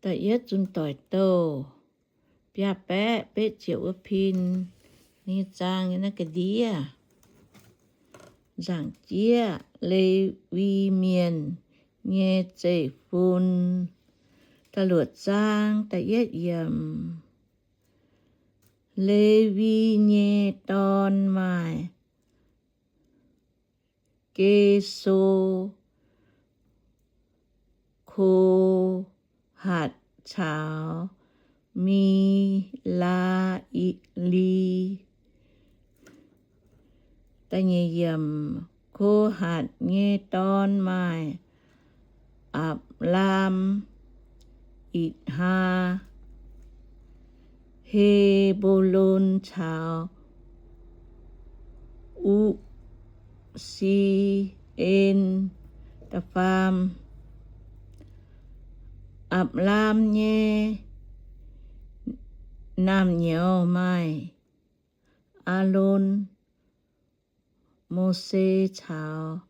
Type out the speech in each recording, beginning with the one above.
Da'yietv Zunh Doic Douh biaa baeqv betv ziepc wuov pin, ninh nyei zaang nyei naaiv ga'ndiev. Nzaangc jieqv, Lewi Mienh nyei zeiv-fun. Da'luoqc zaang da'yietv yiemc. Lewi nyei dorn maaih Ge^so, Ko^hatc caux Me^laa^li. Ko^hatc nyei dorn maaih Apc^laam, Itc^haa, He^mbo^lon caux U^si^en. Da'faam, Apc^laam nyei naamh nyouz maaih Aalon, Mose caux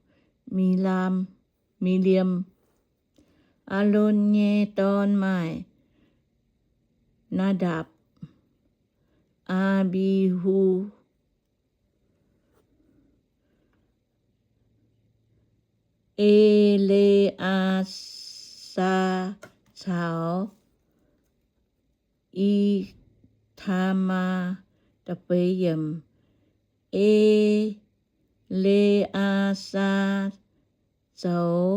Milaam, Milim. Aalon nyei dorn maaih Naadapc, Aa^mbi^hu, E^le^aa^saa caux Itc^maa. Da'feix yiemc. E^le^aa^saa zoux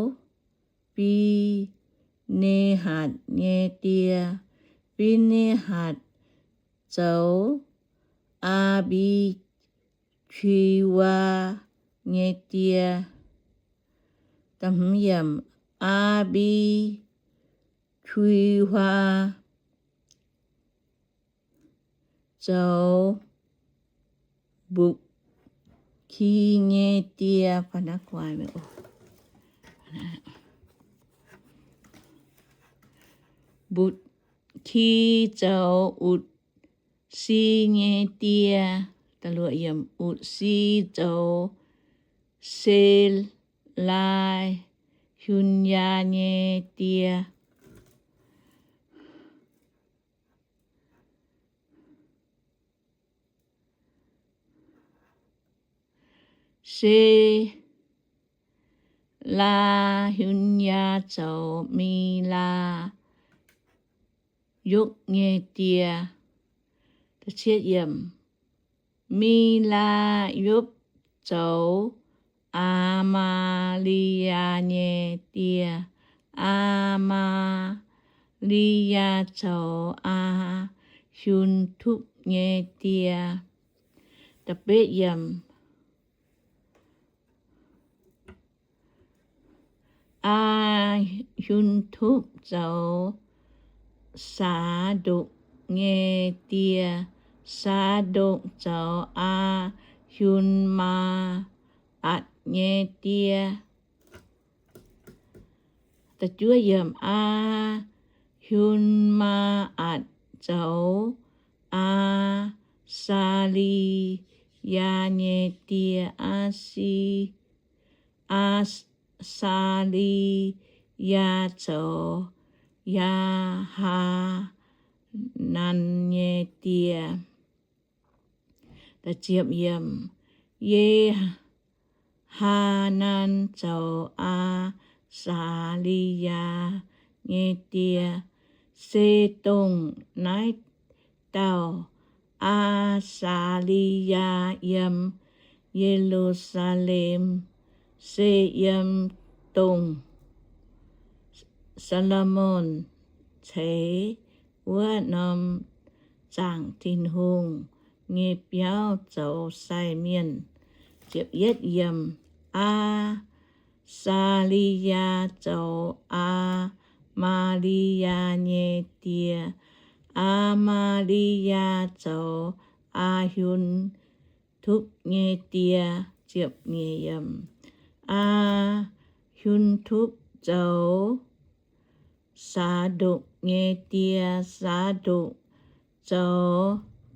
Fi^ne^hatc nyei die. Fi^ne^hatc zoux Aa^mbi^qui^waa nyei die. Aa^mbi^qui^waa zoux Mbutc^ki nyei die. Mbutc^ki zoux Utc^si nyei die. Utc^si zoux Se^laa^hun^yaa nyei die. Se^laa^hun^yaa zoux Mi^laa^yopv nyei die. Mi^laa^yopv zoux Aa^maa^li^yaa nyei die. Aa^maa^li^yaa zoux Aa^hun^tupv nyei die. Aa^hun^tupv zoux Saa^ndokc nyei die. Saa^ndokc zoux Aa^hun^maa^atc nyei die. Aa^hun^maa^atc zoux Aa^saa^li^yaa nyei die. Aa^si, Aa^saa^li^yaa zoux Yaa^haa^nan nyei die. Ye^haa^nan zoux Aa^saa^li^yaa nyei die. Se dongh naaiv dauh Aa^saa^li^yaa yiem Ye^lu^saa^lem, se yiem dongh Saa^lo^morn ceix wuov norm zaangc Tin-Hungh nyei biauv zoux sai mienh. Aa^saa^li^yaa zoux Aa^maa^li^yaa nyei die. Aa^maa^li^yaa zoux Aa^hun^tupv nyei die. Aa^hun^tupv zoux Saa^ndokc nyei die. Saa^ndokc zoux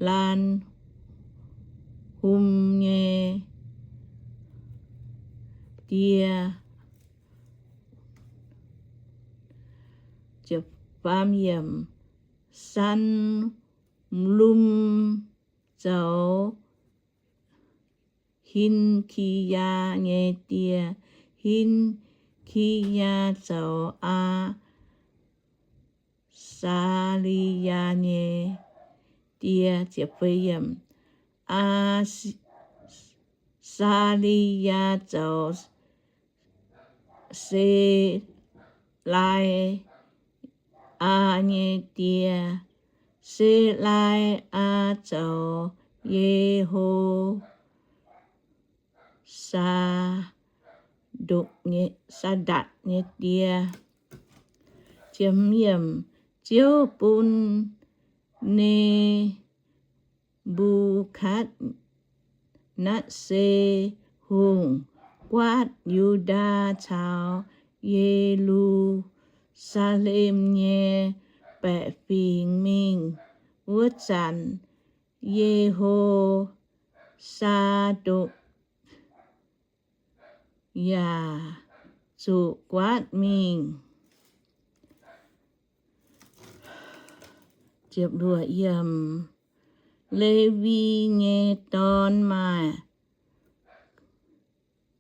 Laa^hum nyei die. Faam yiemc, Sanlum zoux Hin^ki^yaa nyei die. Hin^ki^yaa zoux Aa Saarii^yaa nyei die. Aa Saarii^yaa zoux Se^lai^aa nyei die. Se^lai^aa zoux Yeho Saa^ndatc nyei die. Ziouv bun Ne^mbu^katv^netv^saa Hungh guaatv Yu^ndaa caux Ye^lu^saa^lem nyei baeqc fingx mingh. Wuov zanc Yeho Saa^ndokc yaac zuqc guaatv mingh. Lewi nyei dorn maaih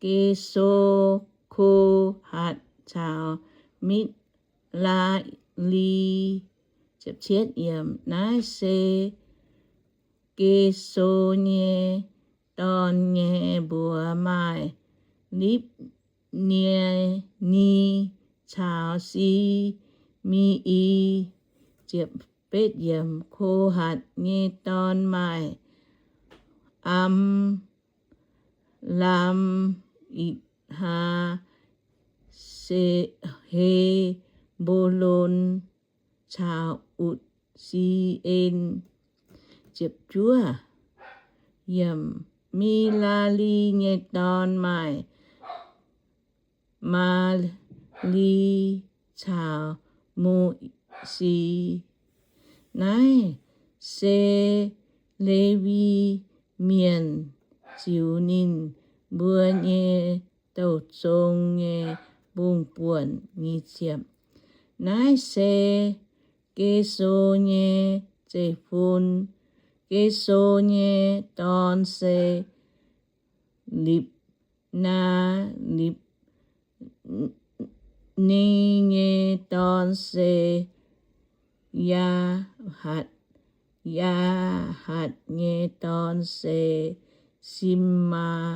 Geso, Ko^hatc caux Mek^laa^li. Naaiv se Geso nyei dorn nyei mbuox maaih Lipv^ni caux Si^mi^i. Ko^hatc nyei dorn maaih Am^lam, Itc^haa, He^mbo^lon caux U^tc^i^en. Melaali nyei dorn maaih Maali caux Mu^si. Naaiv se Lewi Mienh ziux ninh mbuo nyei douh zong nyei mbungv-buonc. Naaiv se Geso nyei zeiv-fun. Geso nyei dorn se Lipv^naa. Lipv^ni nyei dorn se Yaahatc. Yaahatc nyei dorn se Simaa.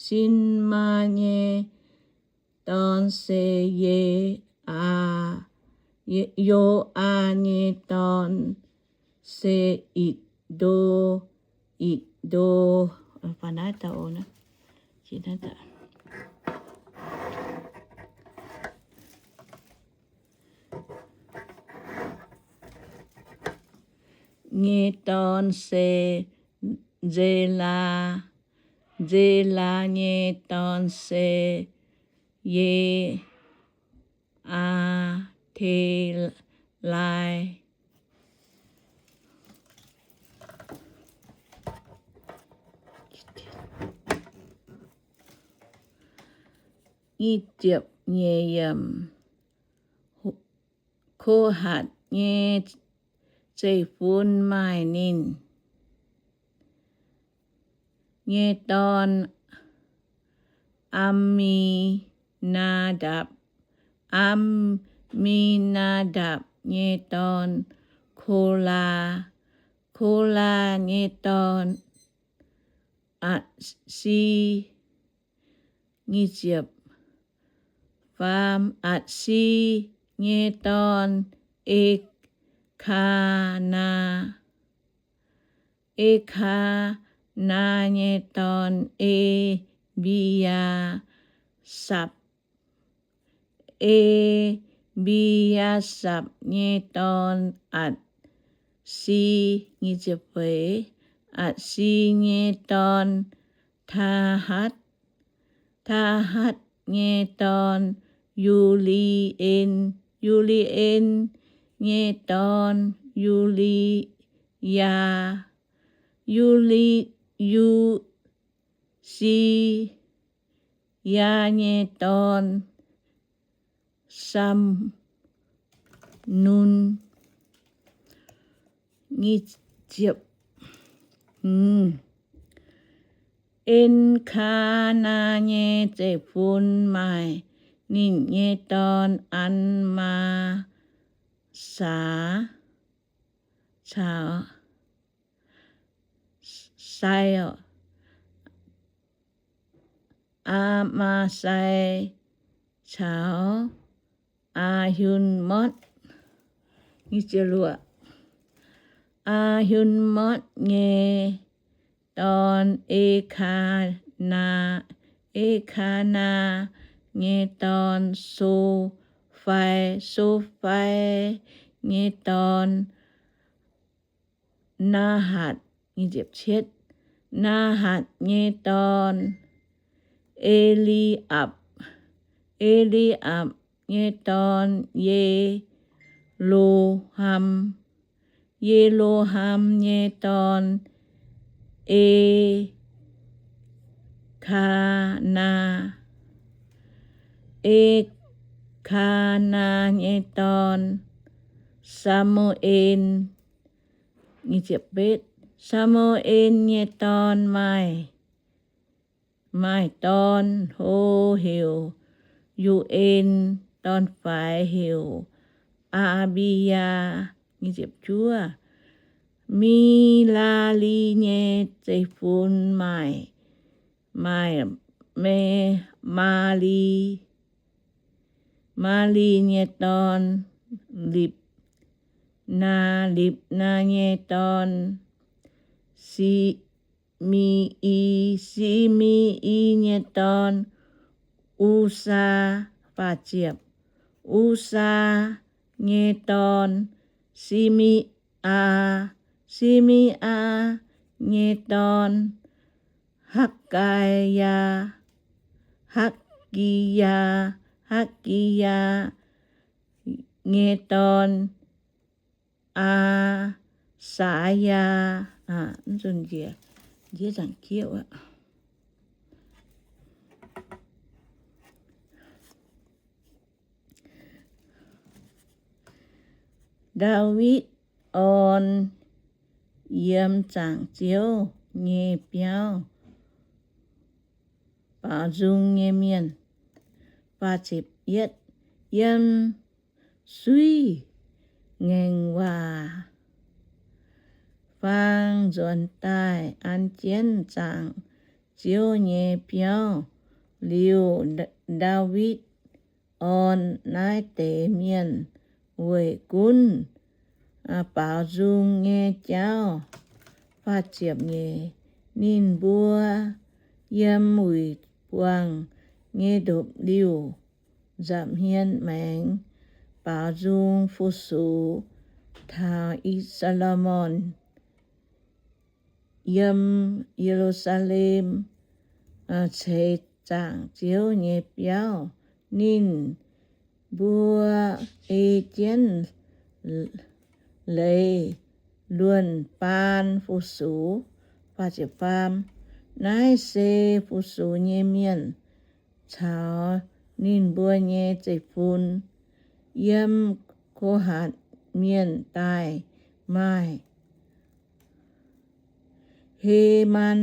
Simaa nyei dorn se Yo^aa. Yo^aa nyei dorn se Itc^ndo. Itc^ndo nyei dorn se Nzelaa. Nzelaa nyei dorn se Ye^aa^te^lai. Ko^hatc nyei zeiv-fun maaih ninh nyei dorn, Am^mi^naa^ndapc. Am^mi^naa^ndapc nyei dorn, Kolaa. Kolaa nyei dorn, Atc^si. Faam, Atc^si nyei dorn, Ekaaanaa. Ekaaanaa nyei dorn, Ebiyaasapc. Ebiyaasapc nyei dorn, Atc^si. Atc^si nyei dorn, Taahatc. Taahatc nyei dorn, Yu^li^en. Yu^li^en nyei dorn, Yu^li^yaa. Yu^li, Yu^si yaa nyei dorn, Sam, Nun. Nyic ziepc hmz. En^kaa^naa nyei zeiv-fun maaih ninh nyei dorn, An^maa^saa caux Sai, Aa^maa^sai caux Aa^hiun^motv. Aa^hiun^motv nyei dorn, E^kaa^naa. E^kaa^naa nyei dorn, So^fai. So^fai nyei dorn, Naahatc. Naahatc nyei dorn, E^li^apc. E^li^apc nyei dorn, Ye^lo^ham. Ye^lo^ham nyei dorn, E^kaa^naa. E^kaa^naa nyei dorn, Saa^mu^en. Saa^mu^en nyei dorn maaih, maaih dorn hlo heuc Yu^en, dorn-faix heuc Aa^mbi^yaa. Mii^laa^li nyei zeiv-fun maaih, maaih Me, Maali. Maali nyei dorn, Lipc, naa, Lipc^naa nyei dorn, Si^mi^i. Si^mi^i nyei dorn, U^saa. Faah ziepc. U^saa nyei dorn, Si^mi^aa. Si^mi^aa nyei dorn, Hakv^kaa^yaa. Hakv^ki^yaa. Hakv^ki^yaa nyei dorn, Aa^saa^yaa. Ndaawitv Orn yiem zaangc Ziouv nyei biauv baaux nzung nyei mienh. Yiem suiv ngaengc waac faang nzuonx daaih an jienv zaangc Ziouv nyei biauv liuz, Ndaawitv Orn naaiv deix mienh weic gunv baaux nzung nyei jauv. Ninh mbuo yiem wuic buangh nyei ndopv-liuh nza'hmien maengx baaux nzung fu-sux taux I^saa^laa^morn yiem Ye^lu^saa^lem ceix zaangc Ziouv nyei biauv. Ninh mbuo ei jienv leiz luonh baan fu-sux. Naaiv se fu-sux nyei mienh caux ninh mbuo nyei zeiv-fun. Yiem Ko^hatc Mienh daaih maaih Heman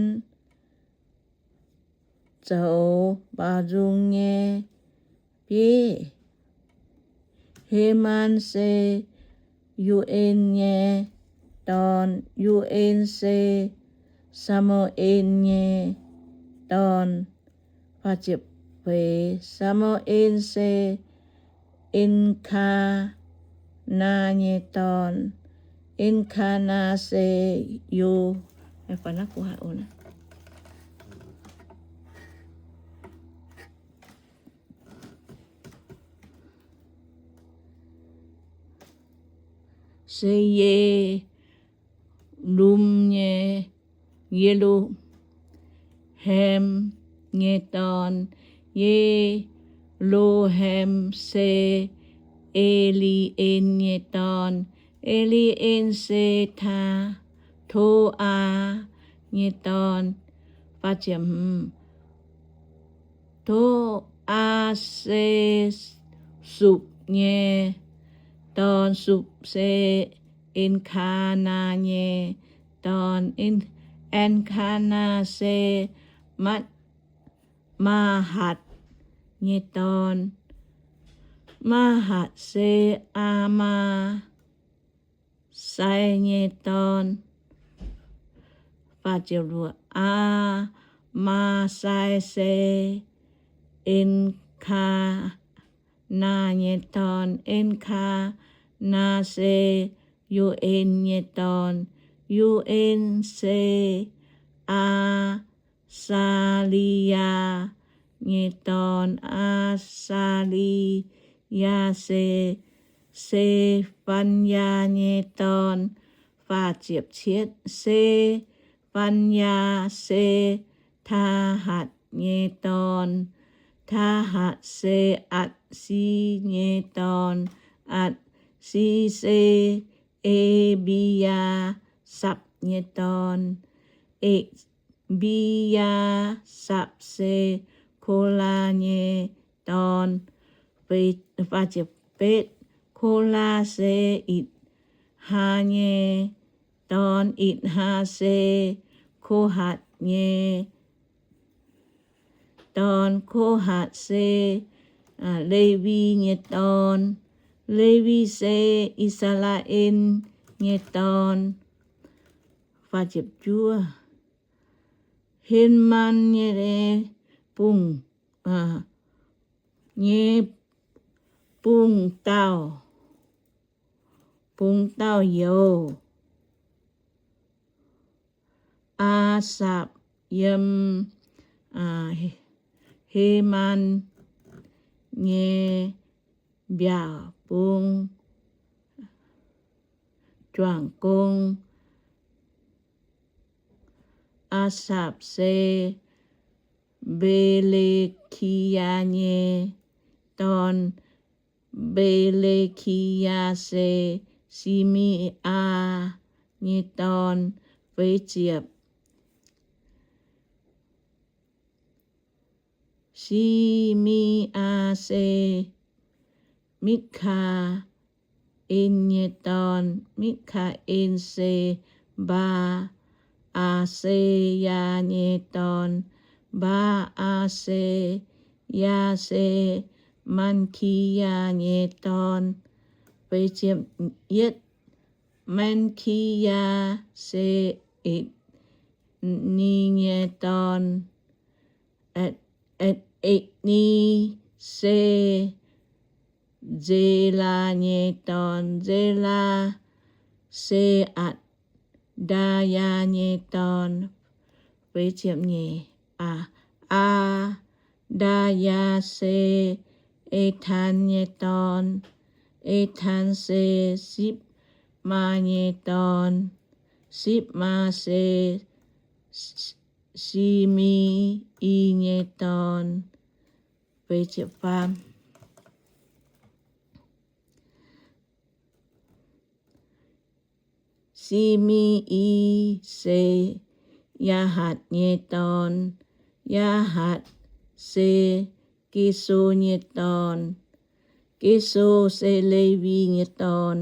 zoux baaux nzung nyei bieiv. Heman se Yu^en nyei dorn. Yu^en se Saa^mu^en nyei dorn. Saa^mu^en se En^kaa^naa nyei dorn. En^kaa^naa se Yo, se Ye^lum nyei, Ye^lu^ham nyei dorn. Ye^lo^ham se E^li^en nyei dorn. E^li^en se Taa, To^aa nyei dorn. To^aa se Supc nyei dorn, Supc se En^kaa^naa nyei dorn, En^kaa^naa se Matv-, Maahatc nyei dorn, Maahatc se Aa^maa sai nyei dorn. Aa^maa sai se En^kaa^naa nyei dorn, En^kaa^naa se Yo^en nyei dorn, Yo^en se Aa^saa^li^yaa nyei dorn, Aa^saa^li^yaa se Se^fan^yaa nyei dorn. Faah ziepc cietv. Se^fan^yaa se Taahatc nyei dorn, Taahatc se Atc^si nyei dorn, Atc^si se E^mbi^yaa^sapc nyei dorn, E^mbi^yaa^sapc se Kolaa nyei dorn. Kolaa se Itc^haa nyei dorn, Itc^haa se Kohatc nyei dorn, Kohatc se Lewi nyei dorn, Lewi se I^saa^laa^en nyei dorn. Heman nyei bung, nyei bung dauh, bung dauh youz. Aa^sapc yiem Heman nyei mbiaauc bung juangc gong. Aa^sapc se Mbelekiyaa nyei dorn, Mbelekiyaa se Si^me^aa nyei dorn. Feix ziepc. Si^me^aa se Mikv^kaa^en nyei dorn, Mikv^kaa^en se Mbaa^aa^se^yaa nyei dorn, Mbaa^aa^se^yaa se Malkiyaa nyei dorn. Feix ziepc yietv. Malkiyaa se Etc^ni nyei dorn, Etc^ni se Nzelaa nyei dorn, Nzelaa se Atc^ndaa^yaa nyei dorn. Atc^ndaa^yaa se Ethaan nyei dorn, Ethaan se Sipv^maa nyei dorn, Sipv^maa se Si^me^i nyei dorn. Si^me^i se Yaahatc nyei dorn, Yaahatc se Giso nyei dorn, Giso se Lewi nyei dorn.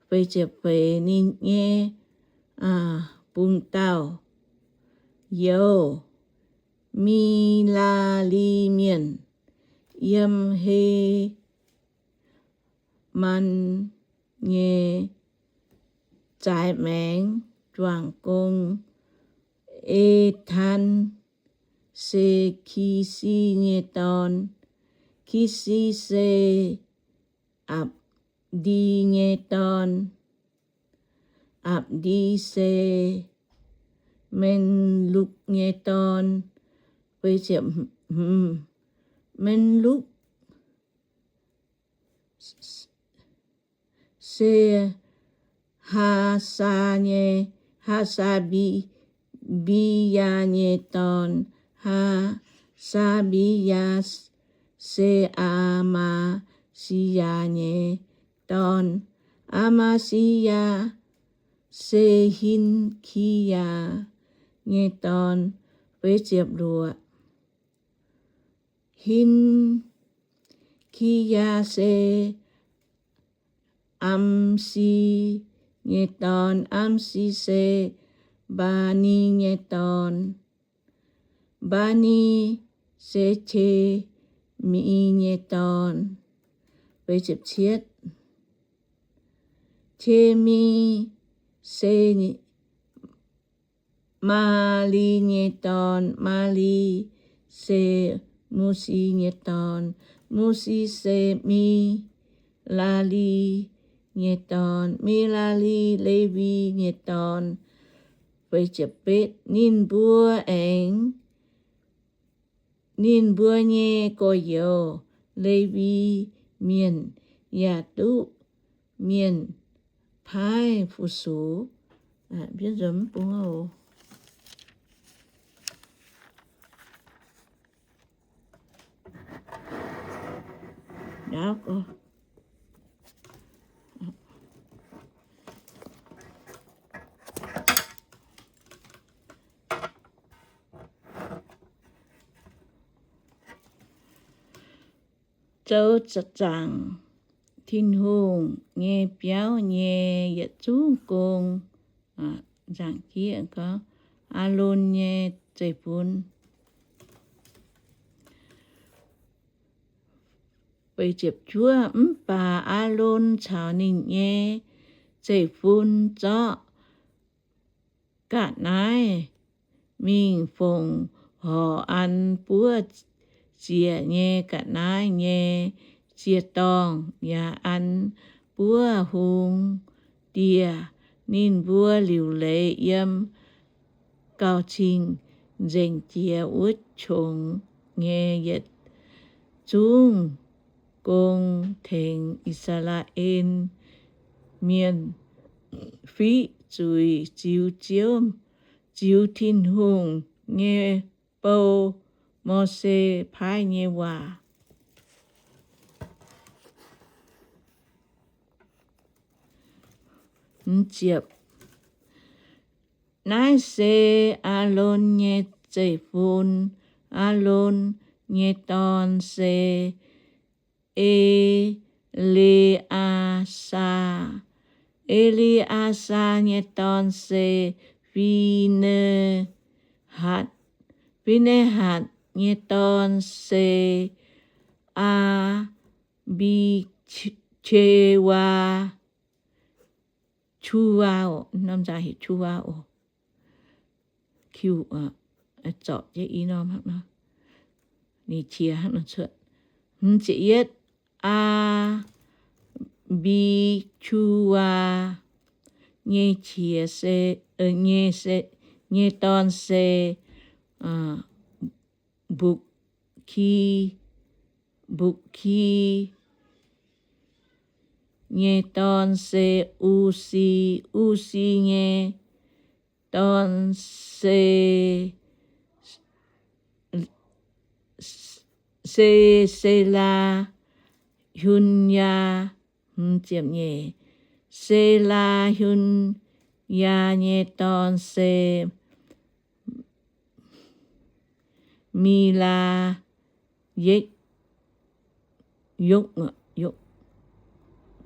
Feix ziepc feix. Ninh nyei bung dauh youz, Milaa^li Mienh, yiem Heman nyei zaaix maengx juangc gong. Ethaan se Kisi nyei dorn, Kisi se Apc^ndi nyei dorn, Apc^ndi se Melukc nyei dorn. Melukc se Haasaa nyei, Haasaa^mbi, mbiyaa nyei dorn, Haasaa^mbiyaa se Aa^maa^si^yaa nyei dorn, Aa^maa^si^yaa se Hin^ki^yaa nyei dorn. Hin^ki^yaa se Amsi nyei dorn. Amsi se Mbaa^ni nyei dorn. Mbaa^ni se Qemi nyei dorn. Qemi se Maali nyei dorn. Maali se Musi nyei dorn. Musi se Milaali nyei dorn. Milaali, Lewi nyei dorn. Ninh mbuo aengx, ninh mbuo nyei gorx-youz, Lewi Mienh, yaac duqv mienh paaiv fu-sux. Zoux zaangc Tin-Hungh nyei biauv nyei yietc zungv gong. Aaron nyei zeiv-fun. Mv baac Aaron caux ninh nyei zeiv-fun zorqv ga'naaiv mingh fongc horc an buov ziec nyei ga'naaiv nyei ziec-dorngh, yaac an buov hungh dieh. Ninh mbuo liuc leiz yiem gauh cing-nzengc jiex wuov qongx nyei yietc zungv gong tengx I^saa^laa^en Mienh fiqv zuiz ziux Ziouv, ziux Tin-Hungh nyei bou, Mose paaiv nyei waac. Naaiv se Aalon nyei zeiv-fun. Aalon nyei dorn se E^le^aa^saa. E^le^aa^saa nyei dorn se Fi^ne^hatc. Fi^ne^hatc nyei dorn se Aa^mbi^q^qe^waa. Qu^waa, norm nzaac heuc Qu^waa oc. Q, zorpc jienv i norm hnangv nor. Ninh qiex hnangv nor cuotv. Hmz ziepc yietv, Aa^mbi^qu^waa nyei qiex se, nyei dorn se Mbukki. Mbukki nyei dorn se U^si. U^si nyei dorn se, se Selaa^hun^yaa. Selaa^hun^yaa nyei dorn se Milaa^yokv.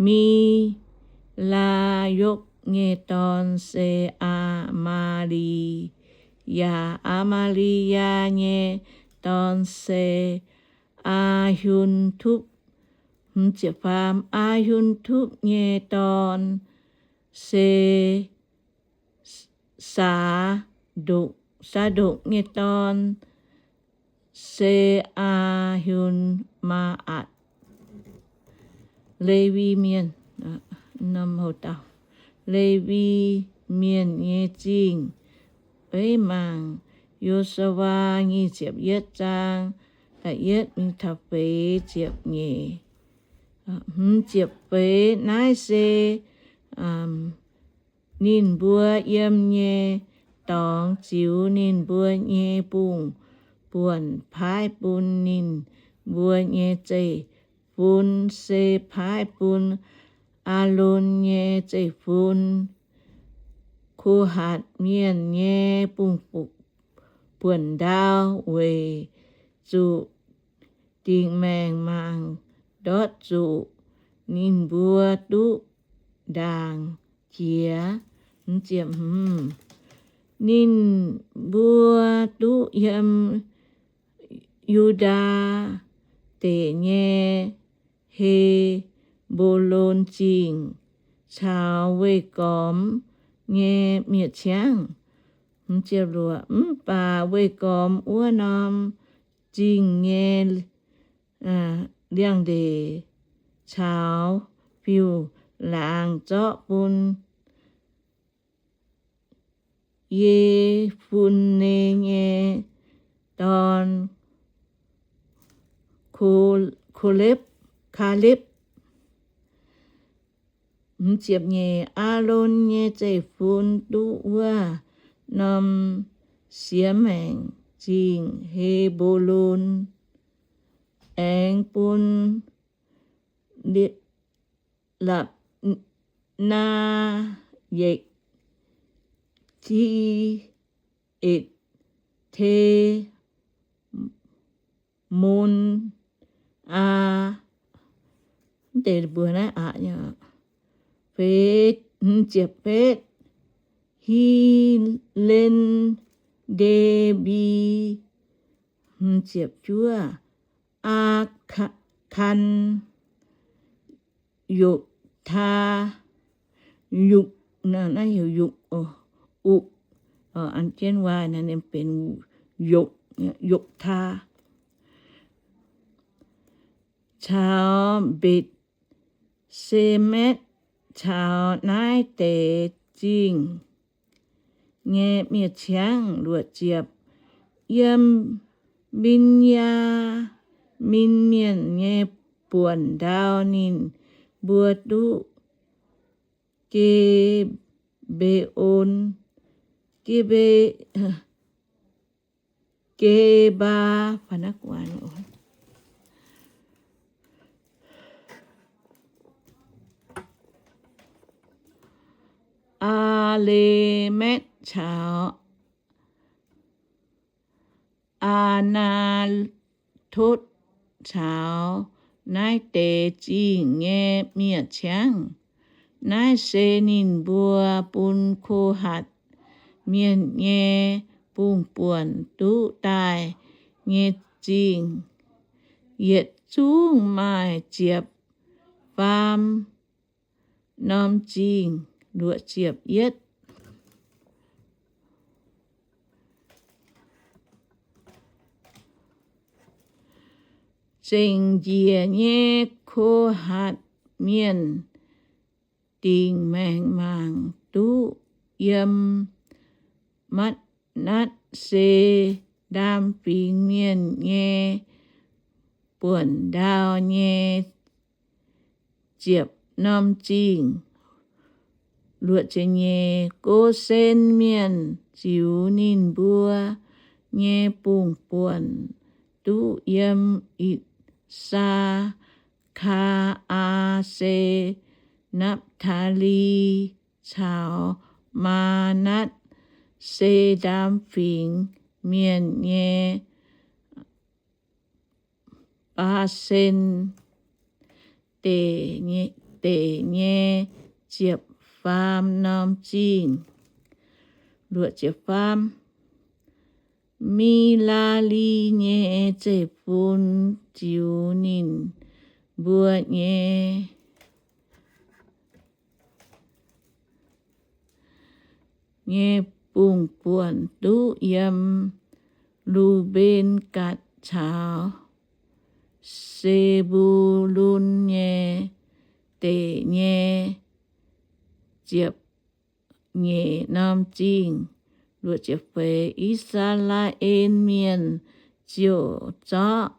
Milaa^yokv nyei dorn se Aa^maa^li^yaa. Aa^maa^li^yaa nyei dorn se Aa^hun^tupv. Aa^hun^tupv nyei dorn se Saa^ndokc. Saa^ndokc nyei dorn se Aa^hun^maa^atc. Lewi Mienh, norm houc dauh, Lewi Mienh nyei Zingh. Beiv mangc Yo^su^waa nyic ziepc yietv zaang, da'yietv mingh taux feix ziepc nyeic. Hmz ziepc feix. Naaiv se ninh mbuo yiem nyei dorngx ziux ninh mbuo nyei bungh buonc paaiv bun ninh mbuo nyei zeiv-fun, se paaiv bun Aalon nyei zeiv-fun, Ko^hatc Mienh nyei bungh buonc ndau, weic zuqc dingc maengc mangc ndortv zuqc ninh mbuo duqv ndaangc jiex. Ninh mbuo duqv yiem Yu^ndaa Deic nyei He^mbo^lon Zingh caux weih gormx nyei mietc ciangv. Mv baac weih gormx wuov norm zingh nyei liangx-ndeic caux fiuv-laangz zorqv bun Ye^fun^ne nyei dorn, Ko^lepv, Kaalepv. Aalon nyei zeiv-fun duqv wuov norm siex maengc zingh He^mbo^lon, aengx bun Lipv^naa, Yekv, Ti^etv, Te^mon, Aa, mv deix mbuo naaiv aqc, Fe, ziepc betv, Hi^len^de^mbi, ziepc juov, Aa^kan, Yoktaa, Yuk, naaiv heuc Yuk, Uk, an jienv waai naaiv benx Yoktaa, caux Mbetc^se^metv caux naaiv deix zingh nyei mietc-ciangv. Luoqc ziepc, yiem Mben^yaa^min Mienh nyei buonc ndau ninh mbuo duqv Ge^mbe^on, Ge^mbe, Gebaa, Aa^le^metv caux Aa^naa^totv caux naaiv deix zingh nyei mietc-ciangv. Naaiv se ninh mbuo bun Ko^hatc Mienh nyei bungx-buonc duqv daaih nyei zingh. Yietc zungv maaih ziepc faam norm zingh. Luoqc ziepc yietv, zengc njiec nyei Ko^hatc Mienh dingc maengc mangc duqv yiem Matv^natv^se Ndaam Fingx Mienh nyei buonc ndau nyei ziepc norm zingh. Luoqc ziepc nyeic, Go^sen Mienh ziux ninh mbuo nyei bungx-buonc duqv yiem I^saa^kaa^aa^se, Napv^taa^li, caux Maa^natv^se Ndaam Fingx Mienh nyei Baa^sen Deic nyei ziepc faam norm zingh. Luoqc ziepc faam, Milaa^li nyei zeiv-fun ziux ninh mbuo nyei, nyei bungx-buonc duqv yiem Lu^mben, Gaatc caux Se^mbu^lun nyei deic nyei ziepc nyeic norm zingh. Luoqc ziepc feix, I^saa^laa^en Mienh ziouc zorqv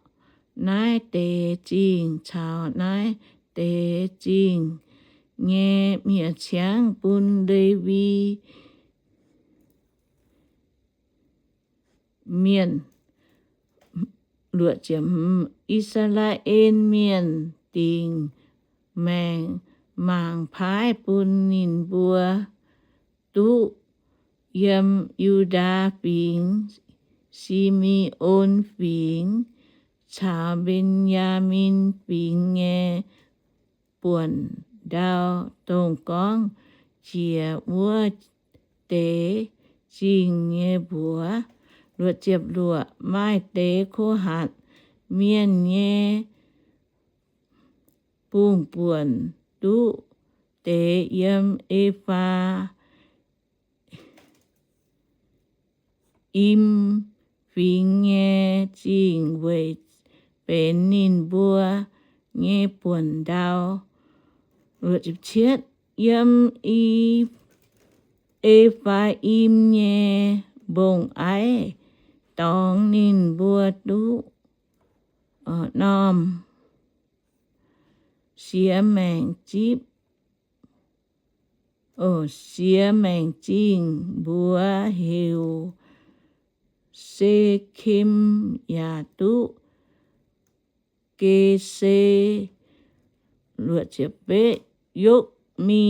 naaiv deix zingh caux naaiv deix zingh nyei mietc-ciangv bun Lewi Mienh. Luoqc ziepc hmz, I^saa^laa^en Mienh dingc maengc mangc paaiv bun ninh mbuo duqv yiem Yu^ndaa Fingx, Si^me^on Fingx, caux Mben^yaa^min Fingx nyei buonc ndau, dongh gorngv jiex wuov deix zingh nyei mbuox. Luoqc ziepc luoqc, maaih deix Ko^hatc Mienh nyei bungh buonc duqv deix yiem E^faa im Fingx nyei Zingh weic benx ninh mbuo nyei buonc ndau. Yiem E^faa^im nyei mbong-aiv dorngx ninh mbuo duqv norm siex maengc zipv, siex maengc zingh mbuox heuc Sekem, yaac duqv Gese, Yokmi,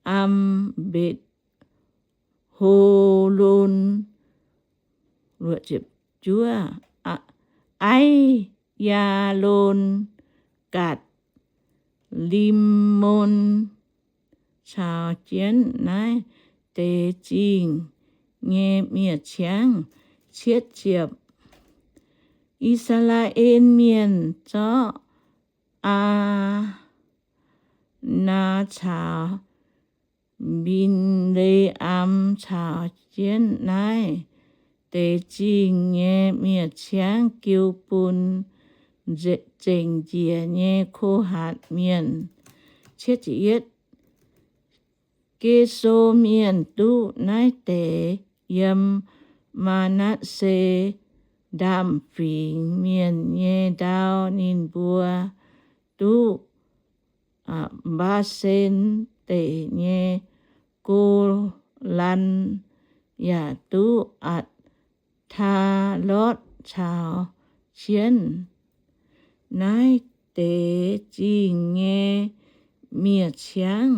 Am, Mbetc, Holon, Aiv, Yaalon, Gatc, Lim^mon, caux jienv naaiv deix zingh nyei miev-ciangv. Cietv ziepc, I^saa^laa^en Mienh zorqv Aa^naa caux Mbin^le^am caux jienv naaiv deix zingh nyei miev-ciangv jiu bun zengc njiec nyei Ko^hatc Mienh. Geso Mienh duqv naaiv deix yiem Maa^natv^se Ndaamv-Fingx Mienh nyei ndau. Ninh mbuo duqv Mbaa^sen Deic nyei Golan, yaac duqv Atc^taa^lotv caux jienv naaiv deix zingh nyei miev-ciangv.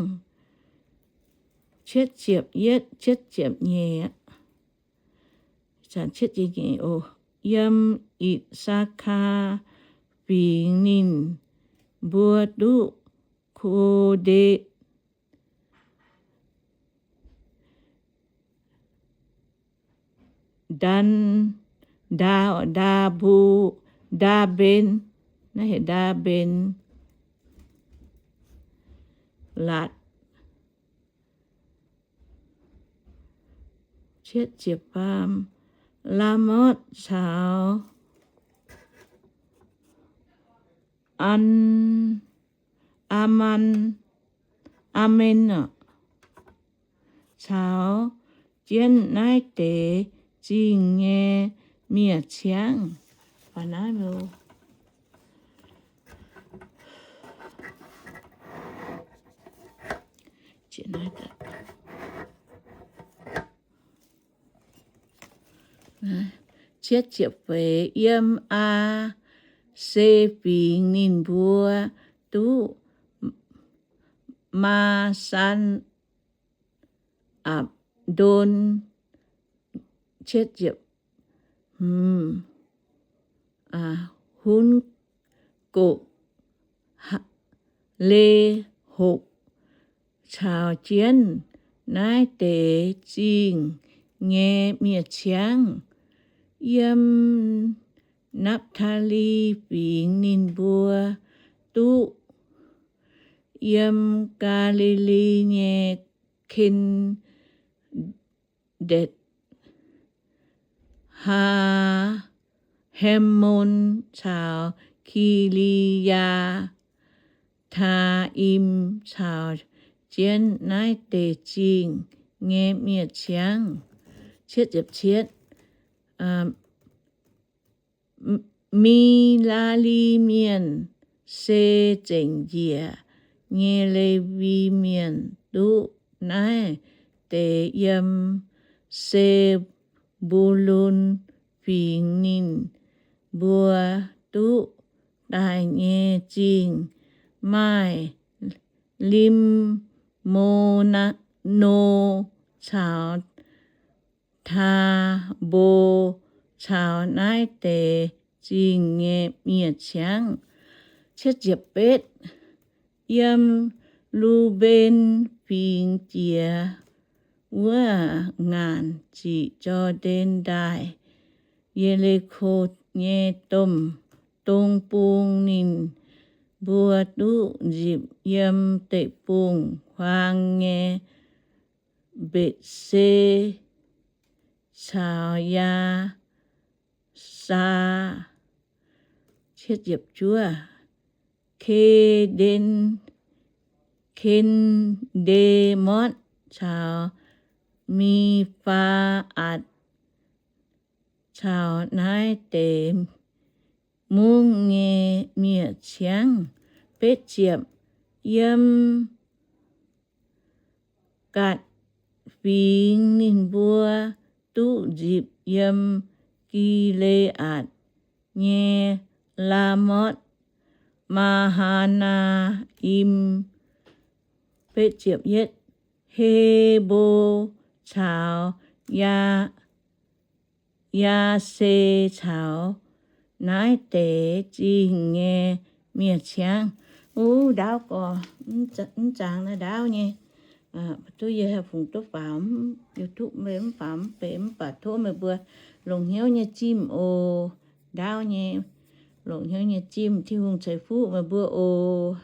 Yiem I^saa^kaa Fingx ninh mbuo duqv Ko^nde, Dan, Ndaa, Ndaa^mben, Ndaa^mben, Latc, Laamotv caux An, Aaman, Aamen, caux jienv naaiv deix zingh nyei miev-ciangv. Cietv ziepc feix, yiem Aa^se Fingx ninh mbuo duqv Maa^san, Apc^ndon, Hunv, Goqc, Lehopc caux jienv naaiv deix zingh nyei miev-ciangv. Yiem Napv^taa^li Fingx ninh mbuo duqv yiem Gaa^li^li nyei Ken^ndetc, Haa, Ham^on caux Ki^li^yaa, Taa^im caux jienv naaiv deix zingh nyei miev-ciangv. Merari Mienh se zengc njiec nyei Lewi Mienh duqv naaiv deix yiem Se^mbu^lon Fingx ninh mbuo duqv daaih nyei zingh. Maaih Lim^mo^no caux Taa^mbo caux naaiv deix zingh nyei miev-ciangv. Yiem Lu^mben Fingx Jiex wuov ngaanc ziqc Jor^ndaen Ndaaih, Ye^li^ko nyei domh dong bung, ninh mbuo duqv nzipc yiem deic-bung-huaang nyei Mbetc^se caux Yaa^saa, Ken^nde^mortv caux Mi^faa^atc caux naaiv deix mungv nyei miev-ciangv. Betv ziepc, yiem Gaatc Fingx ninh mbuo duqv nzipc yiem Gi^le^aatc nyei Laamotv Maa^haa^im, He^mbo caux Yaa, Yaa^se caux naaiv deix zingh nyei miev-ciangv. Uv, ndaauv gorx, mv zaangc naaiv ndaauv nyei. Duqv yie haih fungx duqv faaux YouTube mv faaux mv benx, mv baac tov meih mbuo longc hnyouv nyei zimh oc. Ndaauv nyei, longc hnyouv nyei zimh. Tin-Hungh ceix fuqv meih mbuo oc.